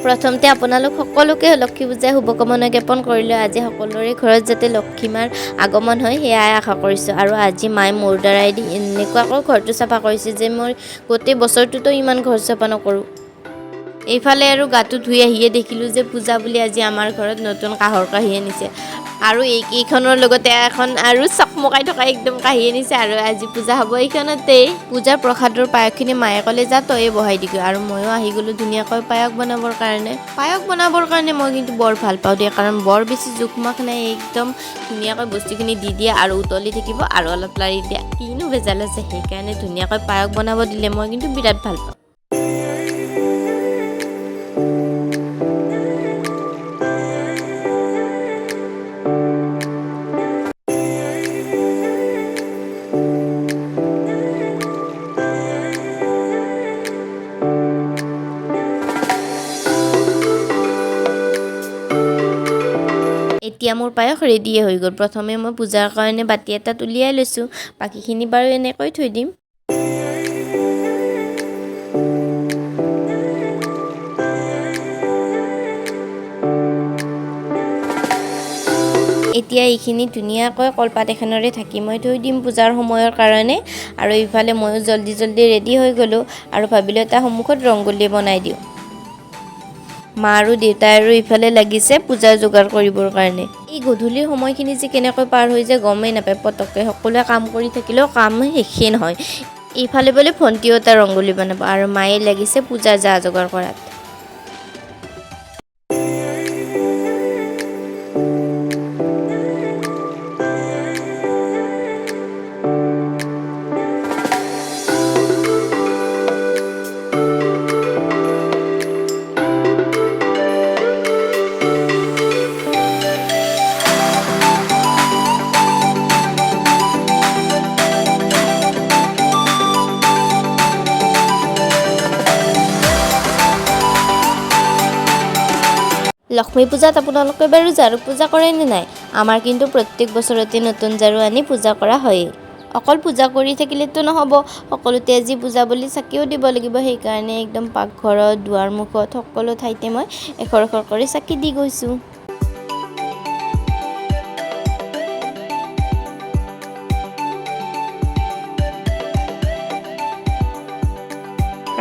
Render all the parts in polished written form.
প্ৰথমতে আপোনালোক সকলোকে লক্ষী পূজাৰ শুভকামনা জ্ঞাপন কৰিলোঁ। আজি সকলোৰে ঘৰত যাতে লক্ষী মাৰ আগমন হয়, সেয়াই আশা কৰিছোঁ। আৰু আজি মায়ে মোৰ দ্বাৰাই দি এনেকুৱাকৈ ঘৰটো চাফা কৰিছে যে মই গোটেই বছৰটোতো ইমান ঘৰ চাফা নকৰোঁ। এইফালে আৰু গাটো ধুই আহিয়ে দেখিলোঁ যে পূজা বুলি আজি আমাৰ ঘৰত নতুন কাঁহৰ কাঁহী আনিছে আৰু এইকেইখনৰ লগতে এখন আৰু চকমকাই থকা একদম কাঁহী আনিছে। আৰু আজি পূজা হ'ব এইখনতেই। পূজাৰ প্ৰসাদৰ পায়সখিনি মায়ে ক'লে, যা তয়ে বহাই দিবি, আৰু ময়ো আহি গ'লোঁ ধুনীয়াকৈ পায়স বনাবৰ কাৰণে। পায়স বনাবৰ কাৰণে মই কিন্তু বৰ ভাল পাওঁ দেই, কাৰণ বৰ বেছি জোখ মাখ নাই, একদম ধুনীয়াকৈ বস্তুখিনি দি দিয়ে আৰু উতলি থাকিব আৰু অলপ লাৰি দিয়া, কিনো ভেজাল আছে। সেইকাৰণে ধুনীয়াকৈ পায়স বনাব দিলে মই কিন্তু বিৰাট ভাল পাওঁ। এতিয়া মোৰ পায়স ৰেডিয়ে হৈ গ'ল। প্ৰথমে মই পূজাৰ কাৰণে বাতি এটাত উলিয়াই লৈছোঁ, বাকীখিনি বাৰু এনেকৈ থৈ দিম। এতিয়া এইখিনি ধুনীয়াকৈ কলপাত এখনেৰে ঢাকি মই থৈ দিম পূজাৰ সময়ৰ কাৰণে। আৰু ইফালে ময়ো জল্দি জল্দি ৰেডি হৈ গ'লোঁ আৰু ভাবিলোঁ এটা সন্মুখত ৰংগোলী বনাই দিওঁ। মা আৰু দেউতাই আৰু ইফালে লাগিছে পূজাৰ যোগাৰ কৰিবৰ কাৰণে। এই গধূলিৰ সময়খিনি যে কেনেকৈ পাৰ হৈ যায় গমেই নাপায়, পটককৈ সকলোৱে কাম কৰি থাকিলেও কাম শেষেই নহয়। এইফালে বোলে ভণ্টিও এটা ৰংগোলী বনাব আৰু মায়ে লাগিছে পূজাৰ যা যোগাৰ কৰাত। লক্ষ্মী পূজাত আপোনালোকে বাৰু ঝাৰু পূজা কৰে নে নাই? আমাৰ কিন্তু প্ৰত্যেক বছৰতে নতুন ঝাৰু আনি পূজা কৰা হয়েই। অকল পূজা কৰি থাকিলেতো নহ'ব, সকলোতে আজি পূজা বুলি চাকিও দিব লাগিব। সেইকাৰণে একদম পাকঘৰত, দুৱাৰমুখত, সকলো ঠাইতে মই এশৰ এশৰ কৰি চাকি দি গৈছোঁ।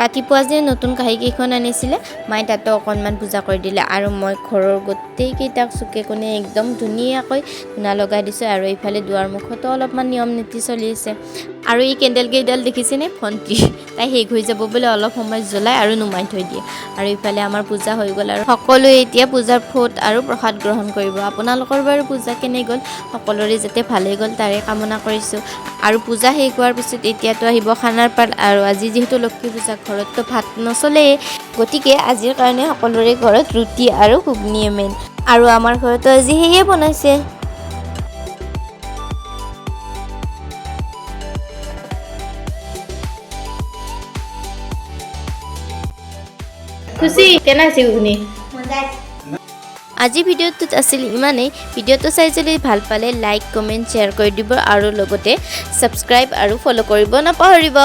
ৰাতিপুৱা যে নতুন কাঁহীকেইখন আনিছিলে, মায়ে তাতো অকণমান পূজা কৰি দিলে। আৰু মই ঘৰৰ গোটেইকেইটাক চুকে কোণে একদম ধুনীয়াকৈ ধূনা লগাই দিছোঁ। আৰু এইফালে দুৱাৰমুখতো অলপমান নিয়ম নীতি চলি আছে। আৰু এই কেণ্ডেলকেইডাল দেখিছেনে? ভণ্টি তাই শেষ হৈ যাব বোলে, অলপ সময় জ্বলাই আৰু নুমাই থৈ দিয়ে। আৰু ইফালে আমাৰ পূজা হৈ গ'ল আৰু সকলোৱে এতিয়া পূজাৰ ফোঁট আৰু প্ৰসাদ গ্ৰহণ কৰিব। আপোনালোকৰ বাৰু পূজা কেনে গ'ল? সকলোৰে যাতে ভালেই গ'ল তাৰে কামনা কৰিছোঁ। আৰু পূজা শেষ হোৱাৰ পিছত এতিয়াতো আহিব খানাৰ পাত। আৰু আজি যিহেতু লক্ষী পূজা, ঘৰততো ভাত নচলেই, গতিকে আজিৰ কাৰণে সকলোৰে ঘৰত ৰুটি আৰু ঘুগনিয়ে মেইন। আৰু আমাৰ ঘৰতো আজি সেয়ে বনাইছে। খুচি কেনে হৈছে ঘুগনি? আজি ভিডিঅ'টোত আছিল ইমানেই। ভিডিঅ'টো চাই যদি ভাল পালে লাইক, কমেণ্ট, শ্বেয়াৰ কৰি দিব আৰু লগতে ছাবস্ক্ৰাইব আৰু ফ'ল' কৰিব নাপাহৰিব।